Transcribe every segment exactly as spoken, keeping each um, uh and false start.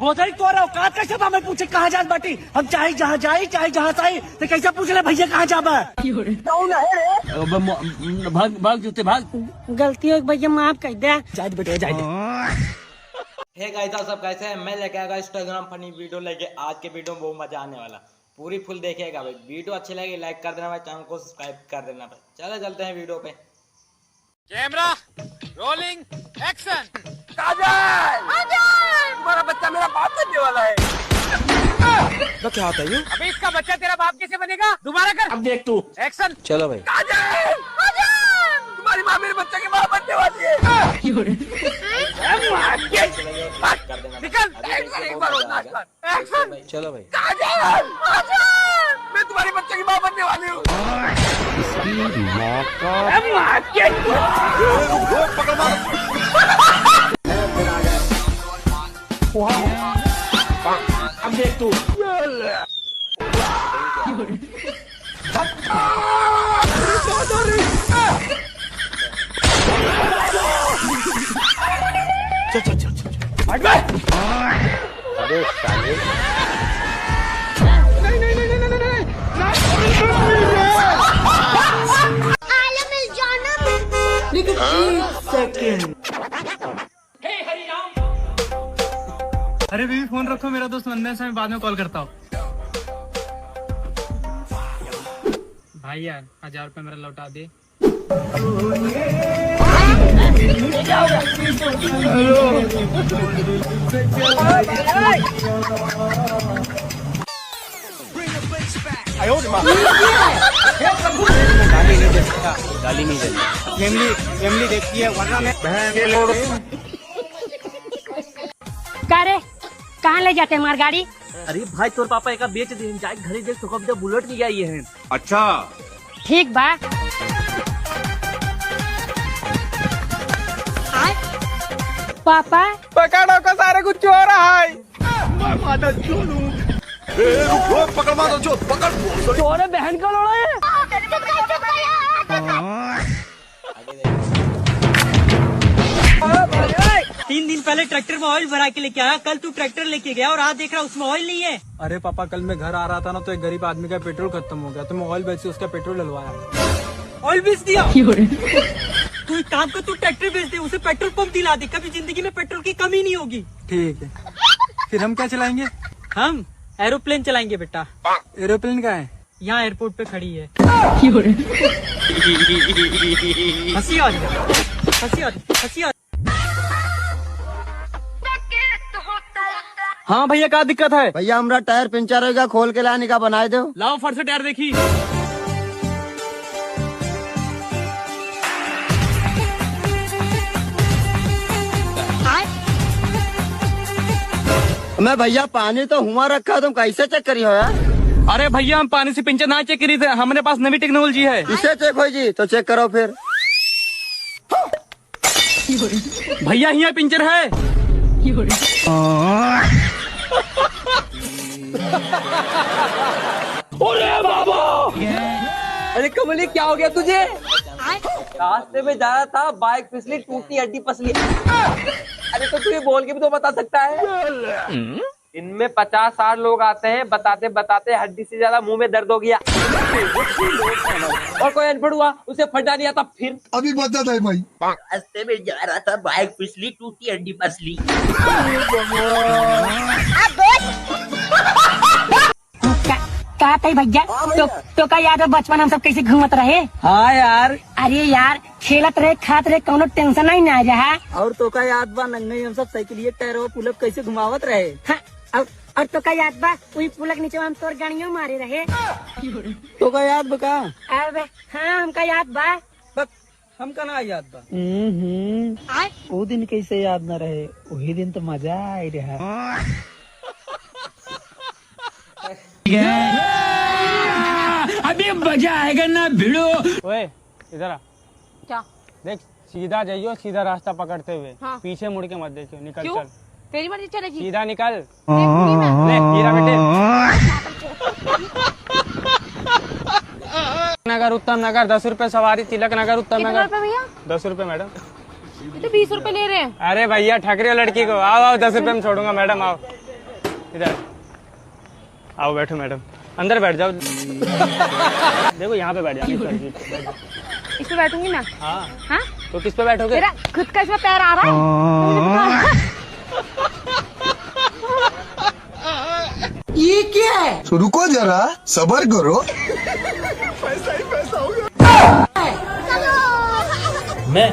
भोसड़ी, तोरा औकात कैसे बा हमें पूछे कहाँ जात बाटी? हम चाहे जहाँ जाई, चाहे जहाँ से आई, तो कैसे पूछ ले भैया कहाँ जाबा? कौन है रे? अब म-, भाग, भाग जूते, भाग। गलती हो गई भैया, माफ कर दे। जाए दे बेटे, जाए दे। Hey guys, आप सब कैसे हैं? मैं लेके आएगा Instagram funny video लेके। आज के video में बहुत मजा आने वाला, पूरी full देखिएगा भाई। Video अच्छी लगी, like कर देना भाई, channel को subscribe कर देना भाई। चलो चलते हैं video पे। Camera, rolling, action। काजल! काजल! तुम्हारा बच्चा मेरा बाप बनने वाला है। तो क्या होता है ये? अबे इसका बच्चा तेरा बाप कैसे बनेगा? दोबारा कर। अब देख तू। Action। चलो भाई। काजल! काजल! तुम्हारी माँ मेरे बच्चे की माँ बनने वाली है। निकल। एक बार, एक बार और, लास्ट बार। Action। चलो भाई। काजल! काजल! मैं तुम्हारे बच्चे की माँ बनने वाली हूँ। इसकी माँ का। अरे माँ के। अब देख तू। चल, चल, चल, चल, चल। हट बे। अबे साले। लेकिन एक second। अरे बीबी, फोन रखो, मेरा दोस्त मंदन से मैं बाद में कॉल करता हूँ। भाई यार, हजार रुपये मेरा लौटा दे। गाली नहीं दे सकता, गाली नहीं दे सकता। फैमिली, फैमिली देखती है, वरना मैं का रे, कहाँ ले जाते हमार गाड़ी? अरे भाई, तोर पापा एका बेच दिहिन, जाए घरे देख, तो कब जब बुलेट ले आई है। अच्छा। ठीक बा। पापा। पकड़ो को सारे, कुछ चोर है। मैं माता चोर हूँ। ए, रुक, रुक, पकड़ माता चोर, पकड़। चोर है, बहन का लोड़ा है। तीन दिन पहले ट्रैक्टर में ऑयल भरा के लेके आया, कल तू ट्रैक्टर लेके गया और आज देख रहा उसमें ऑयल नहीं है। अरे पापा, कल मैं घर आ रहा था ना, तो एक गरीब आदमी का पेट्रोल खत्म हो गया, तो मैं ऑयल बेच के उसका पेट्रोल डलवाया। ऑयल बेच दिया? क्यों रे? तू एक काम कर, तू ट्रैक्टर बेच दे, उसे पेट्रोल पंप दिला दे, कभी जिंदगी में पेट्रोल की कमी नहीं होगी। ठीक है, फिर हम क्या चलाएंगे? हम एरोप्लेन चलाएंगे बेटा। एरोप्लेन का है? यहाँ एयरपोर्ट पे खड़ी है। हंसी आ रही है, हंसी आ रही है, हंसी आ रही है। हाँ भैया, का दिक्कत है? भैया, हमरा टायर पंचर होइगा, खोल के लाने का बनाए दो। लाओ, फट से टायर देखी। मैं भैया, पानी तो हुआ रखा, तुम कैसे चेक करी हो यार? अरे भैया, हम पानी से पंचर ना चेक करी थे, हमरे पास नवी टेक्नोलॉजी है। इसे चेक होई जी, तो चेक करो फिर। भैया, हियाँ पंचर है। अरे बाबा! अरे कमली, क्या हो गया तुझे? रास्ते में जा रहा था, बाइक फिसली, टूटी हड्डी पसली। अरे तो तू ये बोल के भी तो बता सकता है। इनमें पचास साठ लोग आते हैं, बताते बताते हड्डी से ज्यादा मुंह में दर्द हो गया। और कोई अनपढ़ हुआ, उसे फंडा नहीं आता फिर। अभी बता दे भाई। रास्ते में जा रहा था, बाइक फिसली, टूटी हड्डी पसली। का, का तई भैया? हाँ तो, भैया। तो का याद है बचपन हम सब कैसे घूमत रहे? हाँ यार। अरे यार, खेलत रहे, खात रहे, कौनो टेंशन ही ना रहा। और तो का याद बा, नंगे हम सब साइकिल ये टायर और पुलक कैसे घुमावत रहे? हाँ, और, और तो का याद बा, वही पुलक नीचे हम तोर गाड़ियों मारे रहे। तो का याद बा का? अब हाँ, हमका याद बा। बक, हमका ना याद बा। हम्म, हम्म। आय? वो दिन कैसे याद ना रहे, वही दिन तो मजा आई रहा। अभी मजा आएगा ना भिड़ो। ओए, इधर आ। क्या? देख, सीधा जाइयो, सीधा रास्ता पकड़ते हुए। हाँ। पीछे मुड़ के मत देखियो, निकल क्यों? चल। तेरी मर्जी चलेगी। सीधा निकल। देखूंगी मैं। ले, हीरा बेटे। नगर, उत्तम नगर, दस रुपए सवारी, तिलक नगर, उत्तम नगर। कितने रुपए भैया? दस रुपए मैडम। ये तो बीस रुपए ले रहे हैं। अरे भैया, ठग रहे हो लड़की को। आओ, आओ, दस रुपए में छोड़ूंगा मैडम, आओ। इधर आओ, बैठो मैडम, अंदर बैठ जाओ। देखो, यहाँ पे बैठ जाओ, इस पर, इस पर बैठ जाओ। इस पे बैठूंगी मैं। हाँ। हाँ? तो किस पे बैठोगे? मेरा खुद का इसमें पैर आ रहा है। ये क्या है? तो रुको जरा, सबर करो। मैं,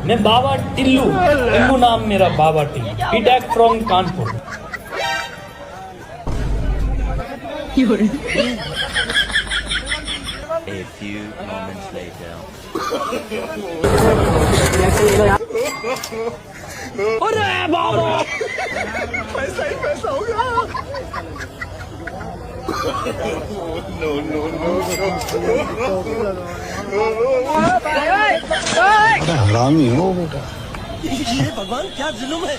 मैं बाबा टिल्लू, टिल्लू नाम मेरा, बाबा टिल्लू। P Tech from कानपुर। A few moments later. अरे बाबा! पैसा ही पैसा होगा। No, no, no, no। बड़ा हरामी हो बेटा। ये भगवान क्या जुल्म है।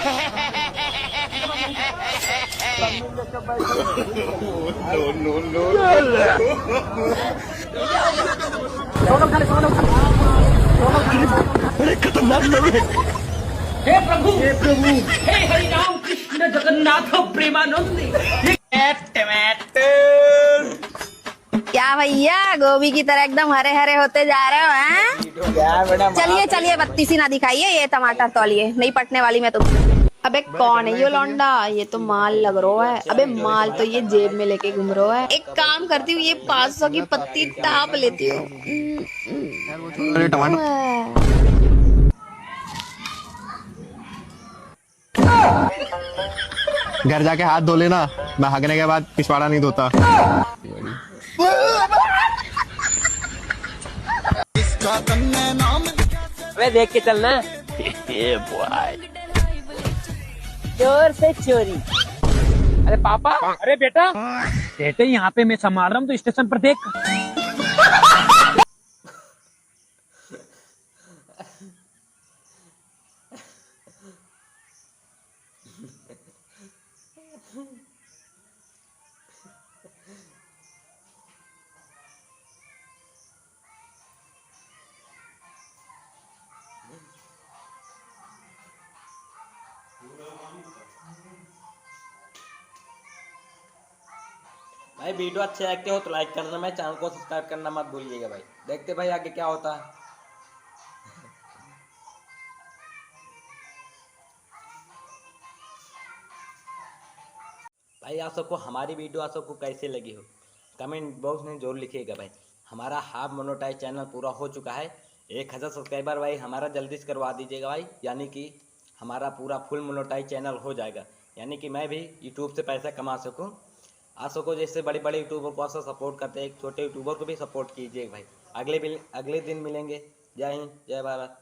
No, no, no। अरे खतरनाक लोग हैं। हे प्रभु, हे प्रभु, हे हरि राम कृष्ण जगन्नाथ प्रेमानंद। टमाटर। क्या भैया, गोभी की तरह एकदम हरे हरे होते जा रहे हो, हैं? चलिए चलिए, बत्तीसी ना दिखाइए, ये टमाटर तौलिए, नहीं पटने वाली मैं तुमसे। अबे कौन है यो लौंडा? ये तो माल लग रहा है। अबे माल तो ये जेब में लेके घूम रहा है। एक काम करती हूँ, ये पाँच सौ की पत्ती टाप लेती हूँ। अरे टमाटर। घर जाके हाथ धो लेना, मैं हगने के बाद पिछवाड़ा नहीं धोता। अबे देख के चलना। ये बॉय। जोर से चोरी। अरे पापा, अरे बेटा, बेटे यहाँ पे मैं संभाल रहा हूँ, तो स्टेशन पर देख। भाई, video अच्छे लगते हो तो like कर देना, channel को subscribe करना मत भूलिएगा भाई। देखते भाई आगे क्या होता है। भाई, आप सबको हमारी video आप सबको कैसे लगी हो, comment box में जरूर लिखिएगा भाई। हमारा half monetize channel पूरा हो चुका है, एक हज़ार subscriber भाई हमारा जल्दी से करवा दीजिएगा भाई, यानी कि हमारा पूरा full monetize channel हो जाएगा, यानी कि मैं भी YouTube से पैसा कमा सकूँ। आप सबको जैसे बड़े बड़े YouTuber को आप सब support करते हैं, एक छोटे YouTuber को भी support कीजिए भाई। अगले बिल-, अगले दिन मिलेंगे। जय हिंद, जय भारत।